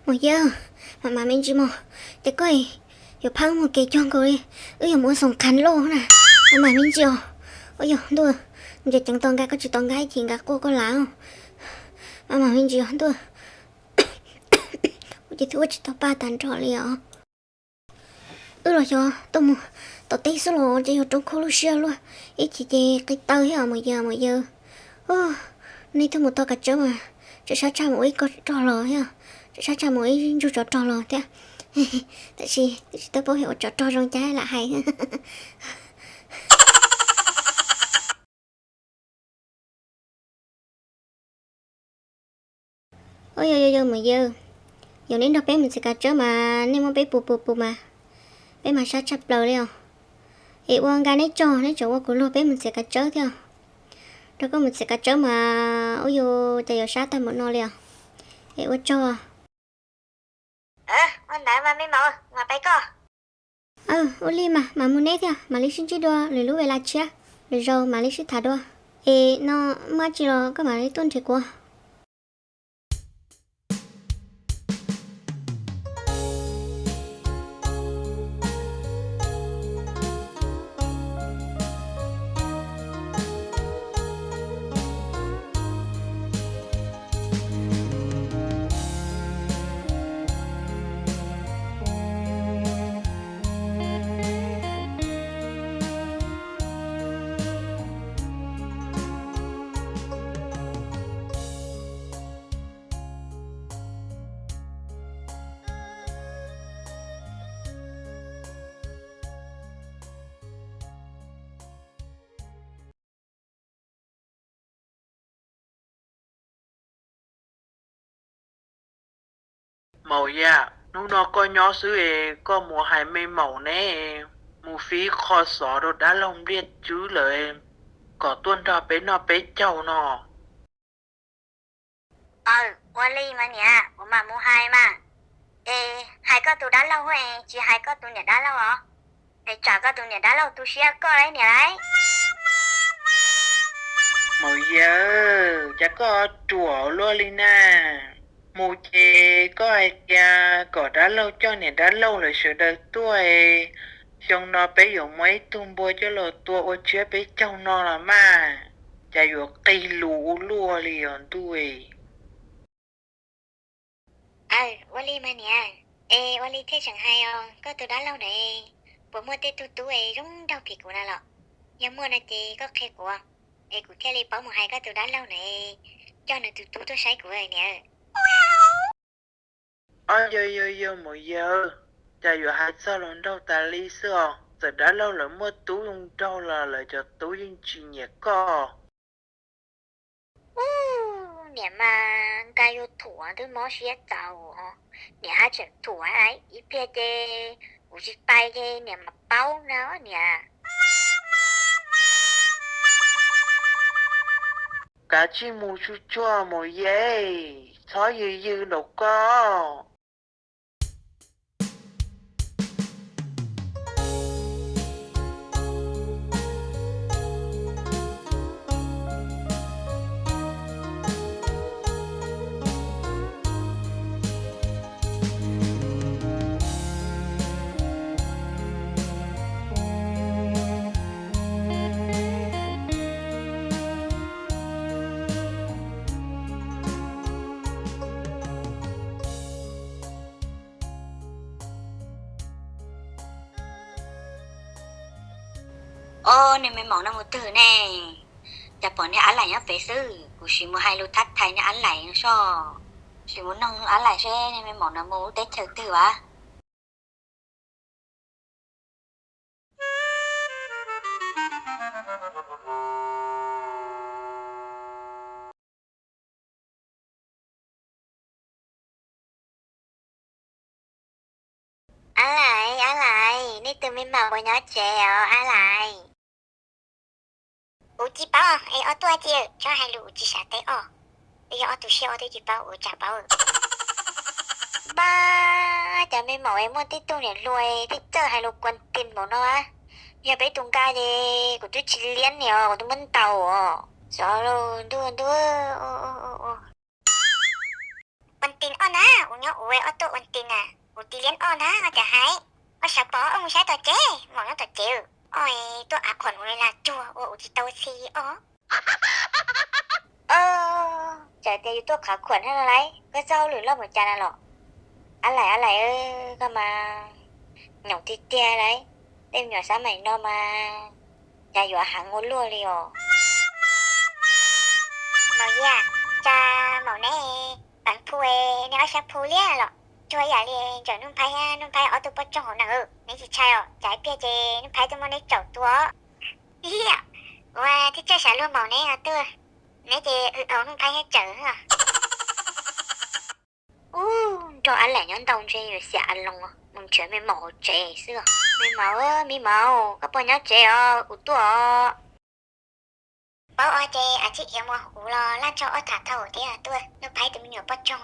Maum Yia, mam mam me ntsis mog, ces koj yuav phab wb mus kev cog nkaus li, wb yuav mus ua xoom qhav loj na, mam mam me ntsis os. Ua yog ntuj, ncaws ceev tos nkav koj tsis tos nkav ib chim nkav quaj koj lav. Mam mam me ntsis os ntuj, ua ces twb ua tsis tau pa tag nrho li os. Wb los xyov tuaj mus tom teb xwb los ces yuav roob khuab lub siab luaj, ib chim ces qis taw thiab os Maum Yia, Maum Yia. Nej twb mus tau kav tsawb mas, tseem sab tshaj mus ua ib ko rog los thiab, tseem sab tshaj mus ib ntsug tsov rog los thiab. Tab sis twb tsis tau paub hais ua tsov rog zoo cas lam hais. Ua yog yog yog Maum Yia, yog nej nrog peb mus txiav kav tsawb mas nej muab peb pus pus pus mas, peb mas sab tshaj plaws li os. Es ua nka neb tsaug, neb tseem ua kuv luag peb mus txiav kav tsawb thiab. Nrog koj mus txiav kav tsawb mas ua yus cas yuav sab tag npaum no li os. Es ua tsaug. Ua ntawd mas me maum, mam pais koj. Ua li mas mam mus neb thiab, mam li sib ntsib dua lwm lub vela tshiab, lwm zaus mam li sib tham dua. Es no muaj dab tsi los koj mam li tuaj nrhiav kuv. Maum Yia, hnub no koj nyob xwb es koj mus hais me maum ne, mus fij qho xov rau dab laug Npliaj Tswb lawm, kom tuaj nrog peb noj peb caug no. Aw, ua li mas niam, kuv mam mus hais mas. Es hais koj tus dab laug es tsis hais koj tus niam dab laug os? Es tsam koj tus niam dab laug tu siab koj lauj niam lauj. Maum Yia, cas koj ruam luaj li na. Mus ces koj hais tias kom dab laug coj niam dab laug lawv sawv daws tuaj es xyoo no peb yuav muab ib tug npua coj los tua ua tsiab peb caug no los mas, cas yuav qis lus ua luaj li os ntuj. Aw, ua li mas niam, es ua li thiaj tseem hais os, koj tus dab laug na, puas muaj tej tug tub es zoo nraug phim kuv na los? Yog muaj no ces koj qhia kuv, es kuv thiaj li paub mus hais koj tus dab laug na, coj nws tus tub tuaj saib kuv niam. Ob, yog yog yog Maum Yia, cas yuav hais txog hluas nraug tas li xwb os, txawm dab laug lawv muaj tub zoo nraug los lawv cov tub yeej tsis nyiam koj. Ub, niam mas nka yuav thuam twb mob siab txaus, niam haj tseem thuam, ib pliag ces kuv tsis pais ces niam mam paub na niam. Kav tsij mus tsuag tsuag Maum Yia, txhob yws yws nraum koj. Ob, niag me maum no mus twg ne? Cas pom niag Ab Laim nyob pem xwb, kuv sim mus hais lus thab thais niag Ab Laim no soj. Sim mus noog Ab Laim seb niag me maum no mus lub teb chaws twg as. Ab Laim, Ab Laim, nej tus me maum puas nyob tsev os Ab Laim? Kuv tsis paub es ob tug ci txhob hais lus, kuv tsis xav teb os. Twb yog ob tug siab ob tug tsis paub, kuv tsis paub. Npab, cas me maum es muaj tib tug niam hluas thiaj txawj hais lus kuas tis npaum no. Yog peb tus nqa ces kuv twb tsis liab ni os, kuv twb muab ntaus os. Xyov lauj, ntuj ntuj. Kuas tis ob na. Nyob ua ob tuaj ua ti na, kuv tis liab ob ntag cas hais. Koj sawv pom ob mus saib tom tsev, maum nyob tom tsev. Ob tuaj av qhuam li las cuag ua ua tsis tau txhi ob. Txawm tias yus tuaj qhov qhuam thiab lauj, koj txoj hauj lwm loj mus cas na los? Ab laim, ab laim, koj mas nyoos tiag tiag lauj. Tej me nyuam xab maim no mas cas yuav heev ua luaj li os. Maum Yia, cas maum neb peev phu, neb ob sab phu liab los cuag ib yam li ntawm Nuj Nphaib, Nuj Nphaib ob tug poj ntxoog hauv na. Neb tsis ntshai os, cas ib pliag ces Nuj Nphaib twb muab neb tsaum tua. Ua thiab tsaj sav luag maum neb ho tuaj, neb ces wb au Nuj Nphaib thiab tsawm. Ub, nrog ab laim nyob ntau ntshe yuav xiam a loos mus nrhiav me maum hauv tsev xwb os. Me maum, me maum, koj puas nyob tsev os, kuv tuaj os. Paub os, ces a tsis iv mus ua los laj ntsog ob tham thau thiab tuaj, Nuj Nphaib tus me nyuam poj ntxoog.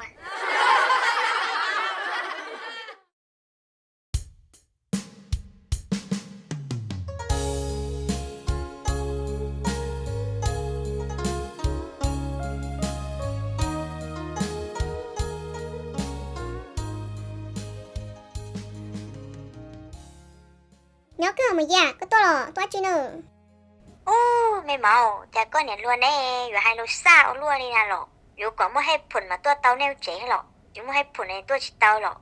Nyob kawg, Maum Yia, koj tuaj los tuaj dab tsi na? Ub, me maum, cas koj niam hluas neb yuav hais lus xaj ua luaj li na los? Yuav kom muaj hej phum mas tuaj tau nej lub tsev los, tsis muaj hej phum ne tuaj tsis tau los?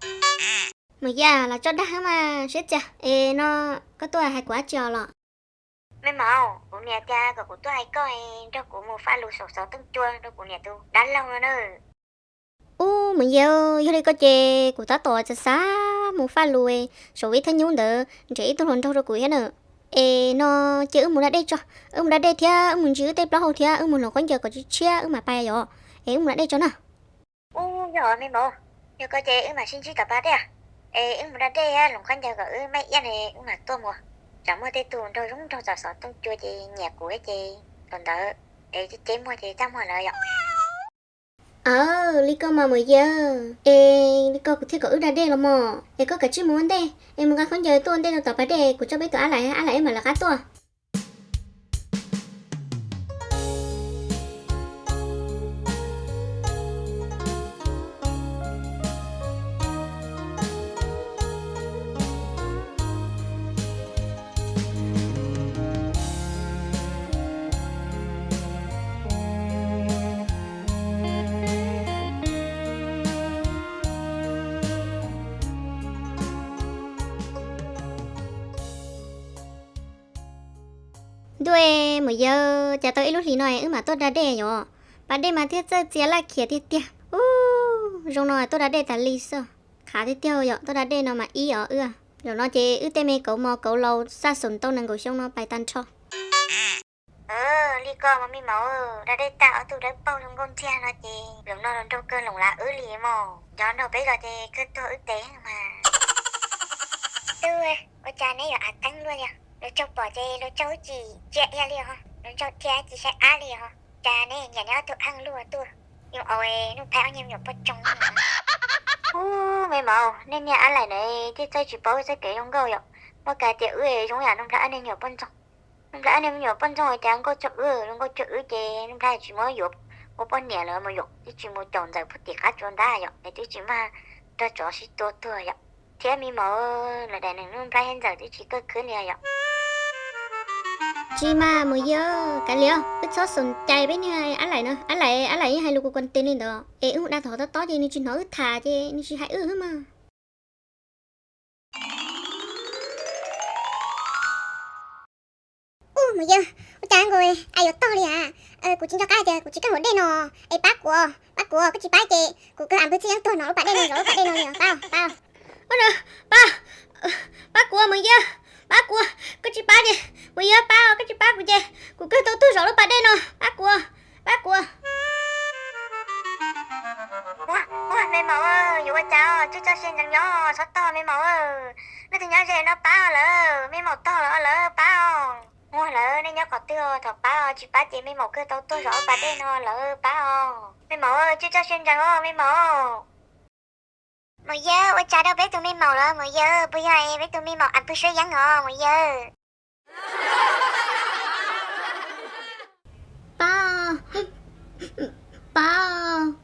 Maum Yia, los tso dag mas siab txias es no, koj tuaj hais kuv dab tsi os los? Me maum, kuv niam tias kom kuv tuaj hais koj nrog kuv mus faj lus saum xov tooj cua rau kuv niam tus dab laug no na. Ub, Maum Yia, yog li ko ces kuv tab tom xav xav mus faj lus saum vij thaj nyub ntawd nrhiav ib tug hluas nraug rau kuv thiab na. Es no cia wb mus da dej tso, wb mus da dej thiab wb mus ntsis wb tej plaub hau thiab wb mus hloov khaub ncaws kom tshiab tshiab wb mam pais yom. Es wb mus da dej tso na. Ub, yog me maum, yog ko ces wb mam sib ntsib tom pas dej, es wb mus da dej hloov khaub ncaws kom wb maj iab ne wb mam tuaj mus. Tsam muaj tej tug nraug zoo nraug txaus xov tooj cua ces nyiam kuv ces thaum ntawd es ceb muag ces txaj muag lawm yom. Aw, li ko mas Maum Yia, es li ko kuv thiaj kom wb da dej los mog. Es koj kav tsij mus ua ntej es mus nqa khaub ncaws tuaj ua ntej rau tom pas dej, kuv coj peb tus ab laim, ab laim wb mam lawv qab tuaj. Ntuj, Maum Yia, cas tau ib lub hlis no wb mam tuaj da dej yom. Pas dej mas thiaj txawj txias laj khiav tiag tiag. Ub, zoo no tuaj da dej tas li xwb. Qhav tiag tiag yom, tuaj da dej no mas ib os wb. Zaum no ces wb tej me kauv mos kauv laus xaj xum tau nees nkaum xyoo no pais tag nrho. Li ko mas me maum, da dej tag ob tug dawb paug zoo nkauj ntxiag no ces zaum no los nraug kawg loom lav wb li mog. Nco nraug peb zos ces kawg tuag wb tes mas. Tub, ua cas neb yuav av qeeb luaj li os? Luag tsaug pom ces luag tsaug wb tsis ntsia ia li os, luag tsaug thiab tsis saib ab li os. Cas neb nyiam neb ob tug eej luaj tuaj, yus au Nuj Nphaib ob niag me nyuam poj ntxoog. Ub, me maum, nej niag ab laim na thiaj txawj tsis paub wb txoj kev zoo nkauj yom. Muaj kas tias wb zoo yam Nuj Nphaib ob niag me nyuam poj ntxoog. Nuj Nphaib ob niag me nyuam poj ntxoog cas nkauj cuag wb, zoo nkauj cuag wb ces Nuj Nphaib tsis muab yuav ua poj niam lawm mas yom, twb tsis mus caum Ntxawm puag tim qab tsuas ntab yom, es twb tsis mag nrog tsov sib tua tuag yom. Thiab me maum, los daim neeg Nuj Nphaib thiab Ntxawm twb tsis kawg khwb li yom. Tsis mas Maum Yia, kav liam, wb txhob xom cai peb niag ab laim no, ab laim, ab laim yeej hais lus kuv kuas tes li ntawd, es wb mus da thov tob tob ces nws tsis hnov wb tham ces nws tsis hais wb mas. Ub, Maum Yia, ua cas nkaus a yuav tog li a? Kuv tsis nco qab tias kuv tsis kawg hauv dej no, es pab kuv, pab kuv, koj tsis pab ces kuv kawg a npwg txij yeeb tuag no lub pas dej no, zov lub pas dej no li os, pab, pab. Ua no, pab, pab kuv Maum Yia, pab kuv, koj tsis pab ces, Maum Yia pab, koj tsis pab kuv ces kuv kawg tau tuag zov lub pas dej no, pab kuv, pab kuv. Ua, ua, me maum, yuav ua cas, tsuj txoj sia ntsees nyob, txhob tog me maum. Leej twg nyob ze no pab lawm, me maum tog lawm pab os. Ua lawm, nej nyob qhov twg, thaum pab tsis pab ces me maum kawg tau tuag zov lub pas dej no lawm pab os. Me maum, tsuj txoj sia ntsees os me maum. Maum Yia, ua cas rau peb tus me maum lawm Maum Yia, puas yog peb tus me maum a pw suab yeeb os Maum Yia? Pab, pab.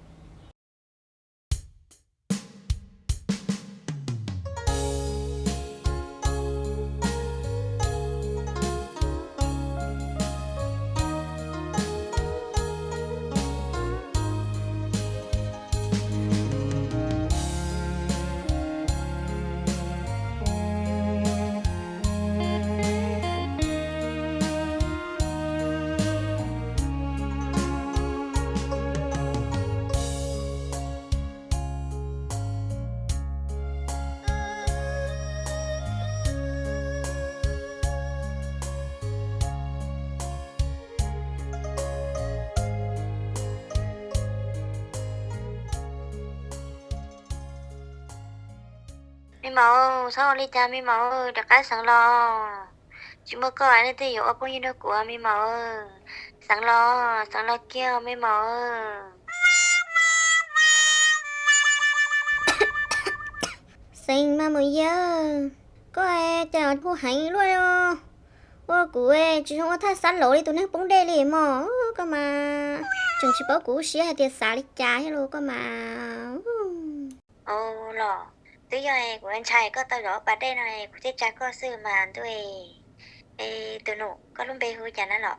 Me maum, txhob ua li cas me maum, rov qab xeev los. Tsis muaj koj leej twg yuav ua phooj ywg nrog kuv me maum. Xeev los, xeev los kiag me maum. Xeev mas Maum Yia, koj cas hu heev luaj li. Ua kuv tsis zoo ua thaj xab laus li tus neeg poob dej li mog. Koj mas tseem tsis paub kuv lub siab hais tias xav li cas thiab los koj mas. Los twb yog kuv ntshai koj tau zov pas dej no kuv thiaj tsa koj xwb mas ntuj. Es tus nus, koj lub npe hu cas na los?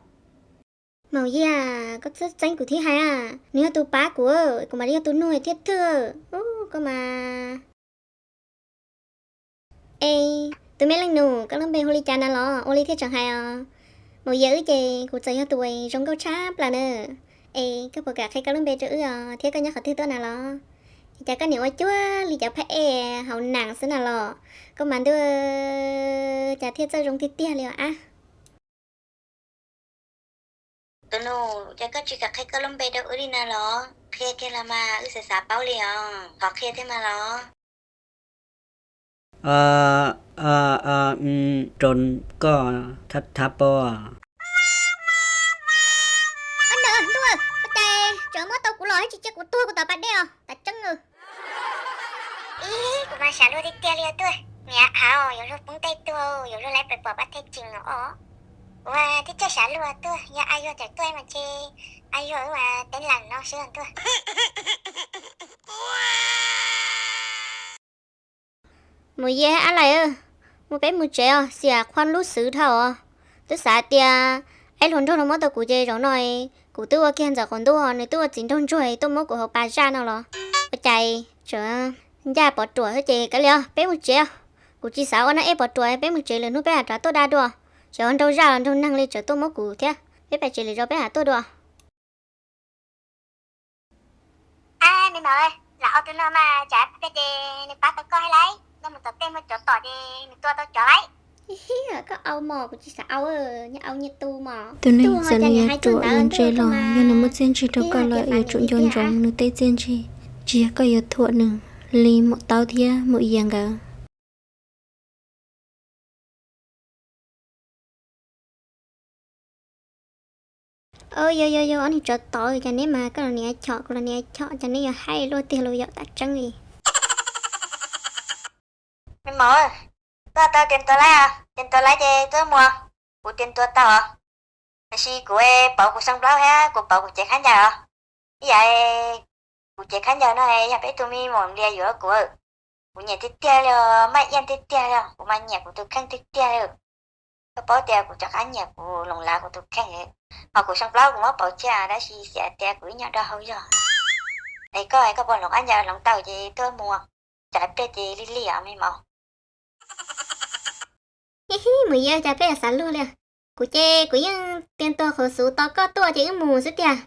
Maum Yia, koj txeeb kuv thiab hais, nws yog tus pab kuv, kuv mam li yog tus nug thiab thwj. Koj mas. Es tus me leej nus, koj lub npe hu li cas na los ua li thiaj tseem hais os? Maum Yia, wb ces kuv txawm yog tus uas zoo nkauj tshaj plaws na. Es koj puas kam qhia koj lub npe rau wb os thiab koj nyob qhov twg tuaj na los? Es cas koj niam ua cuag li cov phab ej hauv nas xwb na los? Koj mas ntuj, cas thiaj txawj zoo tiag tiag li os ab. Tus nus, cas koj tsis kam qhia koj lub npe rau wb li na los? Qhia kiag los mas wb xav xav paub li os, thov qhia thiab mas los. Rau koj thab thab pob. Ntuj, ua cas tseem muab tau kuv los tsis cia kuv tuag kuv tom pas dej os, tas tseeb. Ib, kuv mas xav luag tiag tiag li os tuaj, niam hauv yuav luag poob dej tuaj, yuav luag lawv pais pom pab thej tseem os. Kuv mas tib txawj xav luag tuaj, yog a yuag tawm tuaj mas ces a yuag wb mas teeb lees no xwb tuaj. Mus Yia ab lais, mus peb mus tsev os, xiam qhuab lub xwb dhau os. Twb xav tias ib hluas nraug no muab tau kuv ces zaum no kuv twb ua kiag ntxawm qaum ntuj, nws twb ua txiv nraug ntsuag tuaj muab kuv hauv pas zaj no los. Ua cas tseem ncaj pov ruam xwb ces kav liam peb mus tsev. Kuv tsis xav ua neeg ej pov ruam, peb mus tsev lwm hnub peb mam rov tuaj da dua. Xyov nraug zaj los nraug neeg li tseem tuaj muab kuv thiab, peb pais tsev lwm zaus peb mam tuaj dua. Ab, me maum, lam au tus no mas tsam pliag ces nws pab tau koj thiab lauj. Nyob mus tom tej muaj cov tom ces nws tua tau cov lauj. Koj au mos, kuv tsis xav au, nyias au nyias tu mos. Tus neeg txawm nws yuav ruam yuav ntse los yog nws muaj txiaj ntsig rau koj lawm yuav tsum nco ntsoov nws tej txiaj ntsig, tsis yog koj yuav thuam nws li Maum Taub thiab Maum Yia nkawd. Yog yog yog, ob niag tsov tod, cas neb mas koj los niam chom kuv los niam chom, cas neb yuav haib luaj tiag los yom, tas tseeb li. Me maum, koj tau tias ntuas laib, tias ntuas laib ces tuaj mus, kuv tias ntuas tau os. Tiam sis kuv pauv kuv xeev plaub thiab kuv pauv kuv cev khaub ncaws os. Ib yam kuv cev khaub ncaws no yog peb tus me maum Lias yuav kuv, kuv nyiam tiag tiag li, Maj Iab tiag tiag li, kuv mas nyiam kuv tus kheej tiag tiag li. Koj paub tias kuv rov qab nyiam kuv Loos Lav kuv tus kheej, ho kuv xeev plaub kuv muab pauv cia tab sis xav tias kuv ib nyuag do hau zog. Es koj, koj puas hloov khaub ncaws, hloov tau ces tuaj mus, tsam pliag ces lig lig os me maum. Mus yog cas peb yuav xav luag li. Kuv ces kuv yeej tias ntuas qhov xub tos koj tuaj ces wb mus xwb tiag.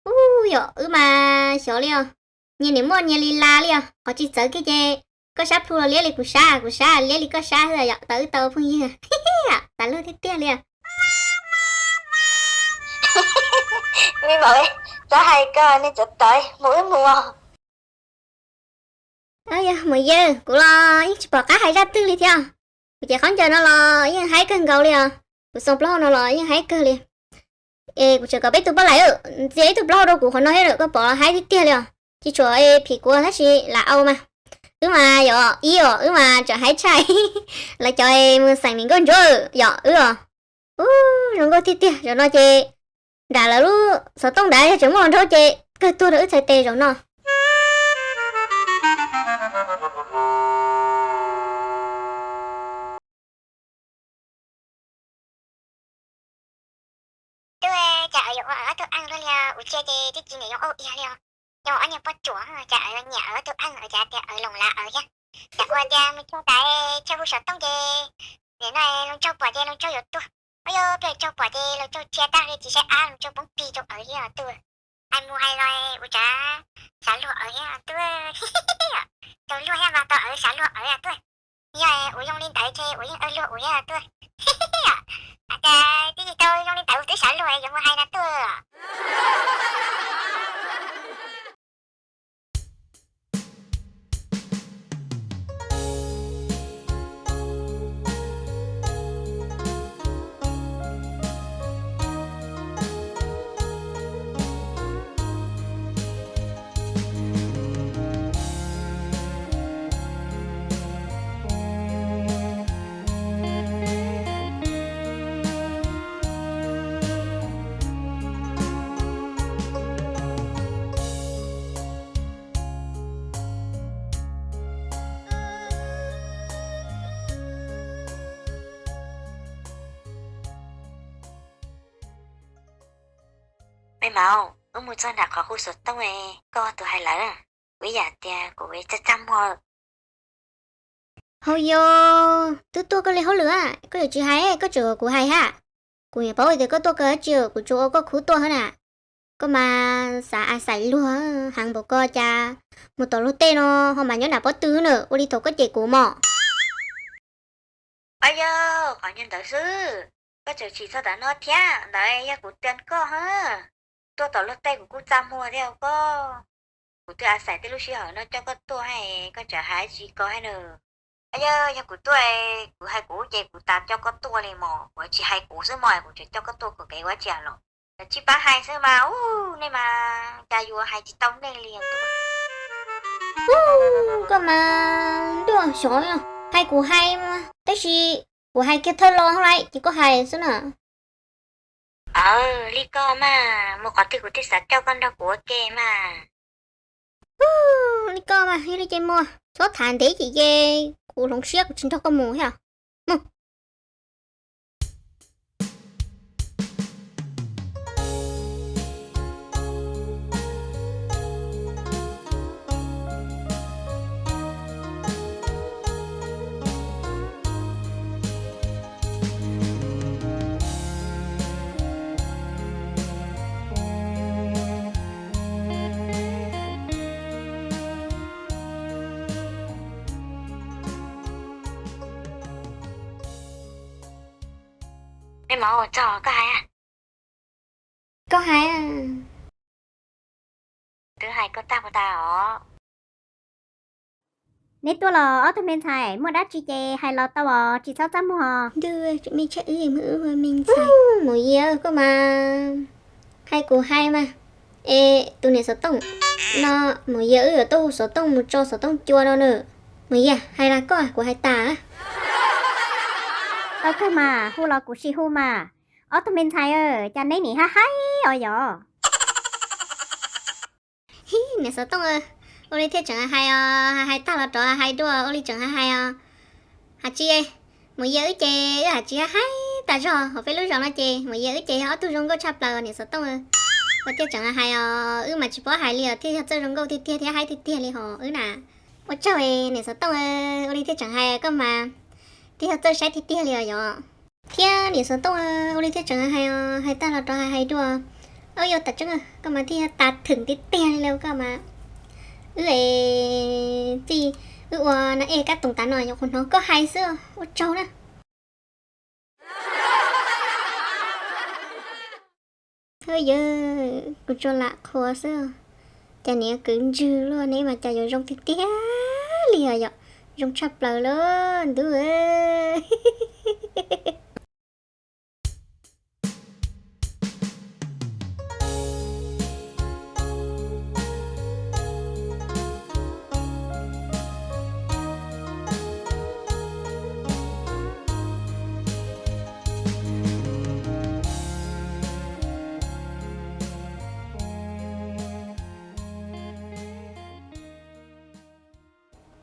Ub, yog wb mas xyov li os, nyias niam muaj nyias li las li os, qhov tsis txawv kiag ces koj sab plhu los liab li kuv sab, kuv sab liab li koj sab xwb yom, tau wb tau phooj ywg. Xav luag tiag tiag li. Me maum, txhob hais koj neeg tsov tom, mus wb mus os. Yog Mus Yia, kuv los yeej tsis pom qab hais zaj twg li thiab. Kuv cev khaub ncaws no los yeej haib kawg nkaus li os. Kuv xeev plaub hau no los yeej haib kawg li. Es kuv tseem kom peb tus poj laim ntxias ib tug plaub hau rau kuv qhov no thiab, koj pom los haib tiag tiag li os. Tsis tshua phim kuv tab sis lam au mas. Wb mas yog ib os, wb mas tseem haib tshaj lawv cov mus xeem niam nkauj ntsuab yom wb os. Ub, zoo nkauj tiag tiag, zaum no ces nram lawv lub xov tooj nrad yog tseem muaj hluas nraug ces kawg tuag rau wb txhais tes zaum no. Twb cas awv yuav ua awv ob tug eej luaj li, kuv cia ces twb tsis niam yoo auj iag li os. Yog ob niag poj tsuam cas awv nyiam awv ob tug eej, cas tias awv Loos Lav awv thiab. Cas ua tias mus txog tas chaw hu xov tooj ces nim no Loos Tsaug pom ces Loos Tsaug yuav tuag. Ua yog peb Loos Tsaug pom ces Loos Tsaug tsia tag li tsis saib ab, Loos Tsaug poob pig rau awv thiab os tuaj. Hais mus hais los ua cas xav luag awv thiab tuaj. Tau luag thiab mas tau awv xav luag awv tuaj. Yog ua zoo li ntawd ces ua yeej awv luag ua thiab tuaj. Cas twb tsis tau zoo li ntawd twb xav luag yuav mus hais no tuaj. Maum, wb mus txog nram qhov hu xov tooj, koj tus hais lawm, kuv ib yam tias kuv txaj txaj muag. Hauv yog twb tuaj koj li hauj lwm, koj yuav tsis hais, koj tseem kom kuv hais hab. Kuv yeej paub tias koj tuaj kawg tsis, kuv tsuas ua koj khub tuaj hab na. Koj mas xav a xaim luag heev npaum ko cas, mus tom luag tej no ho mas nyob nram pob tw na, ua li thaum koj cem kuv mog. Ab yog, qhov nyuag ntawd xwb, koj tseem tsim txog ntawm no thiab, ntawd yog kuv tias koj ha, tuaj tom luag tej kuv kuj txaj muag thiab koj. Kuv twb a xaim tej lub sij hawm no coj koj tuaj, koj tseem hais tsis ko hab na. Ab yog, yog kuv tuaj, kuv hais kuv ces kuv tas coj koj tuaj li mog, kuv tsis hais kuv xwb mog, kuv tseem coj koj tuaj kom kev ua tsi los. Tsis pab hais xwb mas, ub, nej mas cas yuav hais tsis tau nej li. Koj mas ntuj xyov, hais kuv hais mas, tab sis kuv hais kiag thawj los hauv lawm ces koj hais xwb na. Aw, li koj mas, mus qhov twg kuv thiaj xav coj koj nrog kuv ua ke mas. Li koj mas, yog li ces mus, txhob tham ntev ces kuv hloov siab kuv tsis nrog koj mus thiab. Mus. Mej Mauv, txog koj hais. Koj hais. Twb hais koj tag puas tas os? Neb tuaj los ob tug me ntxhais, muaj dab tsi ces hais los tau os, tsis txhob txaj muag. Ntuj, tseem me tshaj wb, muaj wb ua me ntxhais. Maum Yia, koj mas hais kuv hais mas. Es tus niam xov tooj no, Maum Yia wb yuav tuaj hu xov tooj mus tso xov tooj cua no na. Maum Yia, hais los koj, kuv hais tas. Tau kawg mas, hu los kuv sim hu mas. Ob tug me ntxhais, cas neb nim hais hais os yom? Niam xov tooj, ua li thiaj tseem hais os, hais tag los rov hais dua, ua li tseem hais os. Hais tsis, Maum Yia wb ces wb hais tsis hais tag zog hauv peb lub zos no ces Maum Yia wb ces yog ob tug zoo nkauj tshaj plaws niam xov tooj. Ua thiaj tseem hais os, wb mas tsis paub hais li os, thiaj yog txawj zoo nkauj tiag tiag thiab haib tiag tiag li hos wb na. Ua tsaug niam xov tooj, ua li thiaj tseem hais koj mas, thiaj yog txawj saib tiag tiag li os yom. Thiab niam xov tooj, ua li thiaj tseem hais os, hais tag los rov hais dua. Au yog, tam tseeb koj mas thiaj yog tas theem tiag tiag li koj mas. Wb es txij wb ua nas ej kab toom tas no nyuam qhuav hnov koj hais xwb, ua tsaug na. Hwb yawg, kuv tsuas lam qhuas xwb. Cas niam kwv ntswg luaj ne mas cas yuav zoo tiag tiag li os yom. Zoo tshaj plaws li ntuj.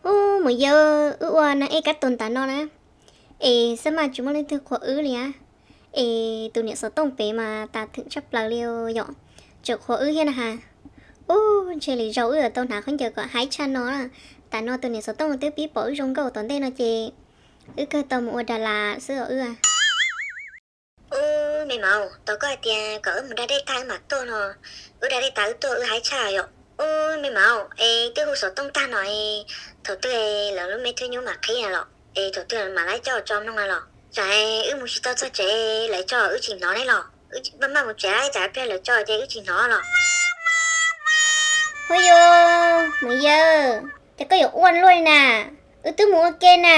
Ub, Maum Yia, wb ua nas ej kab toom tas no na, es xab maj tsis muaj leej twg qhuas wb li a. Es tus niam xov tooj pem mas tas theem tshaj plaws li yom, tseem qhuas wb thiab na has. Ub, ntshe lwm zaus wb yuav tau hnav khaub ncaws kom haib tshaj no na. Tam no tus niam xov tooj twb pib pom wb zoo nkauj tom ntej no ces wb kawg tau mus ua das las xwb os wb. Ub, me maum, tau koj hais tias kom wb mus da dej tag wb mam tuaj no, wb da dej tas wb tuaj wb haib tshaj yom. Ub, me maum, es twb hu xov tooj tag no, thaum twg lawv lub me thwj nyub mam qhib los? Es thaum twg mam laib coj tso mloog los? Tsam wb mus tsis tau txog tsev lawv tso wb tsis hnov ne los? Wb maj maj mus tsev, tsam pliag lawv tso ces wb tsis hnov los? Hu yus, Maum Yia, ces koj yuav ua luaj li na. Wb twb mus ua ke na,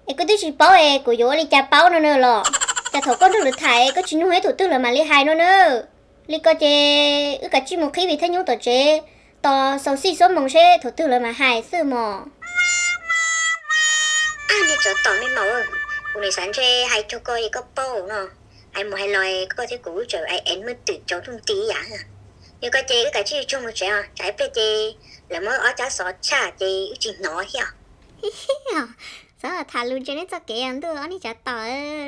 es koj twb tsis paub es kuv yuav ua li cas paub no na los? Cas thaum koj nrog lawv tham koj tsis nug ib thaum twg lawv mam li hais no na. Li ko ces wb kav tsij mus qhib vij thaj nyub tom tsev, tos xaus xij xuab moos seb thaum twg lawv mam hais xwb mog. Ab, nej tsov tom me maum, kuv nim xav ntshe hais cuag koj es koj paub no. Hais mus hais los koj thiab kuv wb tseem ev muaj twm cauv tuj nti yam. Yog koj ces wb kav tsij tsuag mus tsev os, tsam ib pliag ces lawv muab ob cab xov tshaj ces wb tsis hnov thiab. Tab tham lus ntsia neb txoj kev os ntuj, ob niag tsav tom,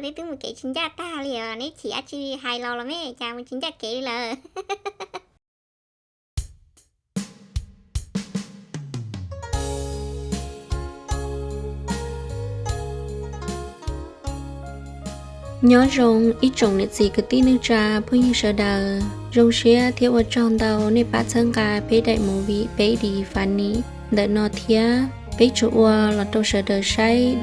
neb twb mus kev tsis ncaj tag li os, neb chim dab tsi hais los los me cas mus tsis ncaj kev li lawm. Nyob zoo ib tsoom niam txiv kwv tij neej tsa phooj ywg sawv daws, zoo siab thiab ua tsaug ntau nej pab txhawb nqa peb daim movie Peb Di Funny ntawm no thiab. Peb tsuas ua los rau sawv daws saib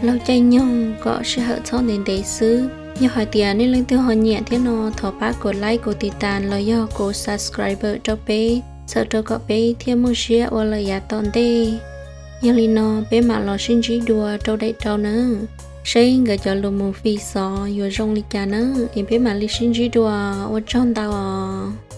laug caij nyoog kom sij hawm txhob ntev ntev xwb. Yog hais tias nej leej twg ho nyiam thiab no, thov pab kom like, kom tiv tas los yog kom subscribe rau peb, txhawm rau kom peb thiaj muaj siab ua lawm yav tom ntej. Yog li no peb mam los sib ntsib dua rau daim rau nawb, seb nkawd cov lus movie xov yuav zoo li cas nawb, es peb mam li sib ntsib dua, ua tsaug ntau os.